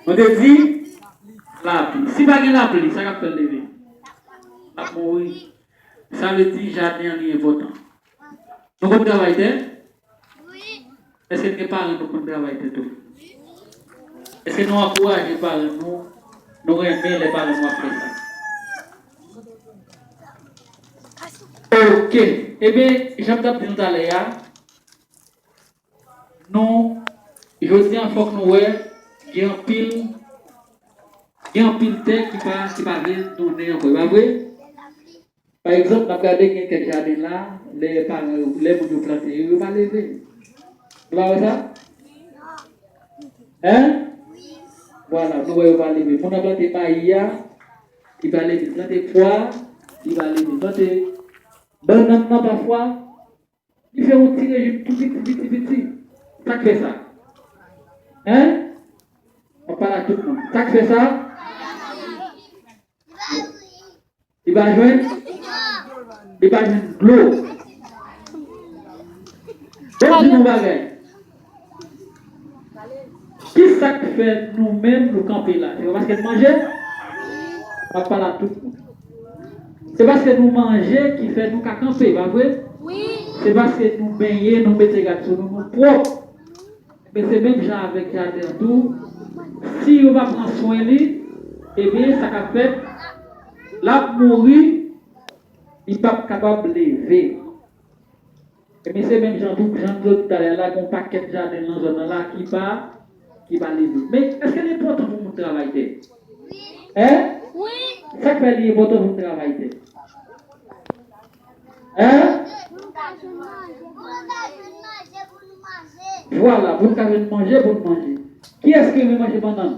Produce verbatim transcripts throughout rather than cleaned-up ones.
Nou te di lapli. Si pa gen lapli, sa k ap fè l leve? L ap mouri. Sa vle di jaden an li enpòtan. Nou konn travay tè? Èske n gen paran nou konn travay tè tou? Èske nou ankouraje paran nou? Nou renmen lè paran nou ap fè sa? Oke. Ebyen, jan m t ap di nou talè a, nou, jodi a, fòk nou wè, gen anpil, gen anpil tè ki pa, ki pa vle donnen ankò, e pa vre? Pa egzanp, n ap gade gen kèk jaden la, lè paran yo, lè moun yo plante yo, yo pa leve. Nou pa wè sa? Hein? Vwala, nou wè yo pa leve. Moun nan plante mayi a, li pa leve. Plante pwa, li pa leve. Plante bannann nan pafwa, li fè yon ti rejim tou piti, piti, piti. Sa k fè sa? Hein? M ap pale ak tout moun. Sa k fè sa? Li pa jwenn, li pa jwenn dlo. Bon, di nou bagay. Ki sa k fè nou menm nou kanpe la? Se pa paske n manje? M ap pale ak tout moun. Se paske nou manje ki fè nou ka kanpe, pa vre? Se paske nou benyen, nou mete rad sou nou, nou pwòp. Men se menm jan avèk jaden an tou. Si yo pa pran swen li, ebyen, sa k ap fèt, l ap mouri, li p ap kapab leve. Ebyen, se menm jan tou, jan m di w talè a la, gen yon pakèt jaden nan zòn nan la ki pa, ki pa leve. Men, èske li enpòtan pou moun travay tè? Hein? Sa k fè li enpòtan pou moun travay tè? Hein? Vwala, pou n ka jwenn manje pou n manje. Kiyès ki renmen manje bannann?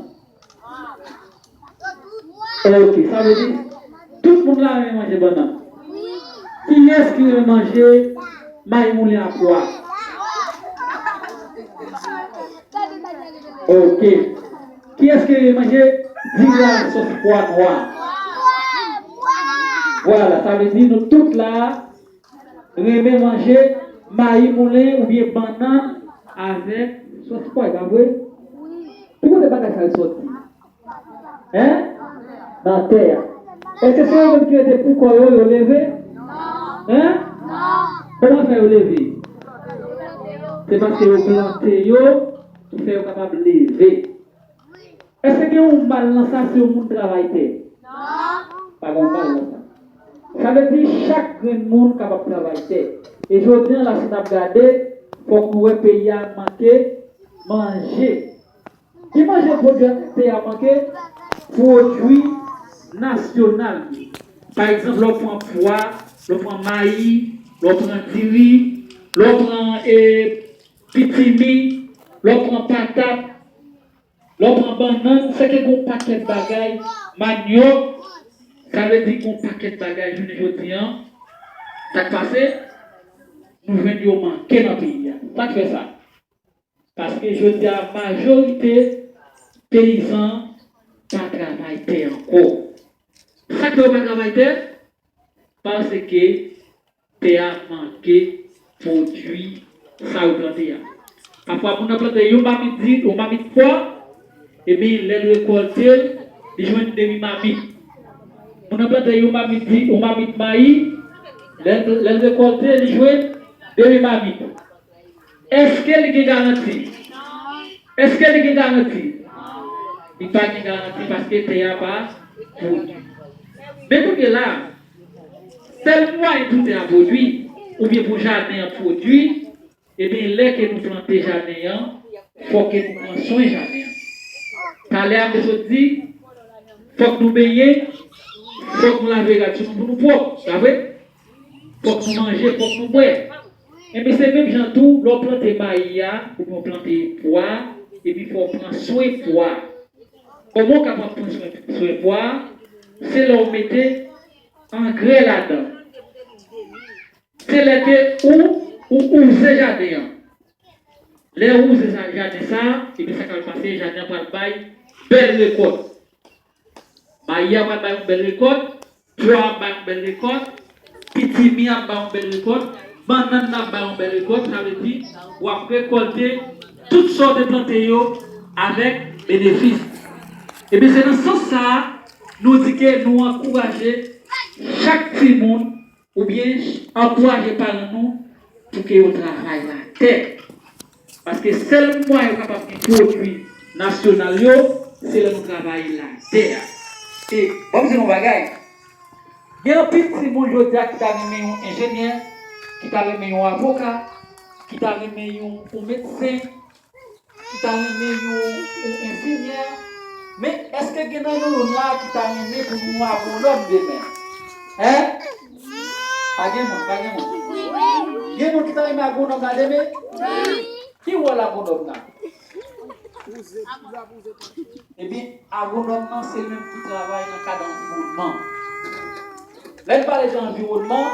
Ok, sa vle di, tout moun la renmen manje bannann. Kiyès ki renmen manje mayi moulen a pwa? Ok. Kiyès ki renmen manje diri a sòs pwa nwa? Vwala, sa vle di nou tout la renmen manje mayi moulen oubyen bannann avèk sòs pwa, e pa vre? Pou kote bagay sa yo sòti? Hein? Nan tè a. Èske se yo menm ki rete pou kò yo, yo leve? Hein? Kòman fè yo leve? Se paske yo plante yo ki fè yo kapab leve. Èske gen yon mal nan sa si yon moun travay tè? Pa gen yon mal nan sa. Sa vle di chak grenn moun kapab travay tè. E jodi a la, si n ap gade, fòk nou wè peyi a manke manje. Ki manje pwodui peyi a manke? Pwodui nasyonal yo. Pa egzanp, lè w pran pwa, lè w pran mayi, lè w pran diri, lè w pran, e, pitimi, lè w pran patat, lè w pran bannann, sèke gen yon pakèt bagay, manyòk, sa vle di gen yon pakèt bagay jounen jodi a, sa k pase? Nou jwenn yo manke nan peyi a. Sa k fè sa? Paske jodi a, majorite peyizan pa travay tè ankò. Sa k fè yo pa travay tè? Paske tè a manke pwodui sa yo plante a. Pafwa, moun nan plante yon mamit di, yon mamit pwa, epi lè l rekòlte l, li jwenn demi mamit. Moun nan plante yon mamit di, yon mamit mayi, lè l, lè l rekòlte, li jwenn demi mamit. Èske li gen garanti? Èske li gen garanti? Li pa gen garanti paske tè a pa pwodui. Men kounye la, sèl mwayen pou tè a pwodui, oubyen pou jaden an pwodui, ebyen, lè ke nou plante jaden an, fòk ke nou pran swen jaden an. Talè a, m te sot di, fòk nou benyen, fòk nou lave rad sou nou pou nou pwòp, pa vre? Fòk nou manje, fòk nou bwè. Ebyen, se menm jan tou, lè w plante mayi a, oubyen w plante pwa, epi fò w pran swen pwa. Kòman w kapab pran swen, swen pwa? Se lè w mete angrè ladan. Se lè ke ou, ou wouze jaden an. Lè ou wouze sa, jaden sa, epi sa k ap pase, jaden an pral bay bèl rekòt. Mayi a pral bay yon bèl rekòt, pwa a ap bay yon bèl rekòt, pitimi a ap bay yon bèl rekòt, bannann nan ap bay yon bèl rekòt, sa vle di, w ap rekòlte tout sa w te plante yo avèk benefis. Ebyen, se nan sans sa a, nou di ke nou ankouraje chak timoun, oubyen ankouraje paran nou pou ke yo travay latè. Paske sèl mwayen yo kapab gen pwodui nasyonal yo, se lè nou travay latè a. E, ban m di nou yon bagay, gen anpil timoun jodi a ki ta renmen yon enjenyè, ki ta renmen yon avoka, ki ta renmen yon, yon medsen, ki ta renmen yon, yon enfimyè. Men, èske gen nan nou youn la ki ta renmen pou nou yon agwonòm demen? Hein? Pa gen moun, pa gen moun. Gen moun ki ta renmen agwonòm la demen? Ki wòl agwonòm nan? Ebyen, agwonòm nan se li menm ki travay nan kad anviwònman. Lè n pale de anviwònman,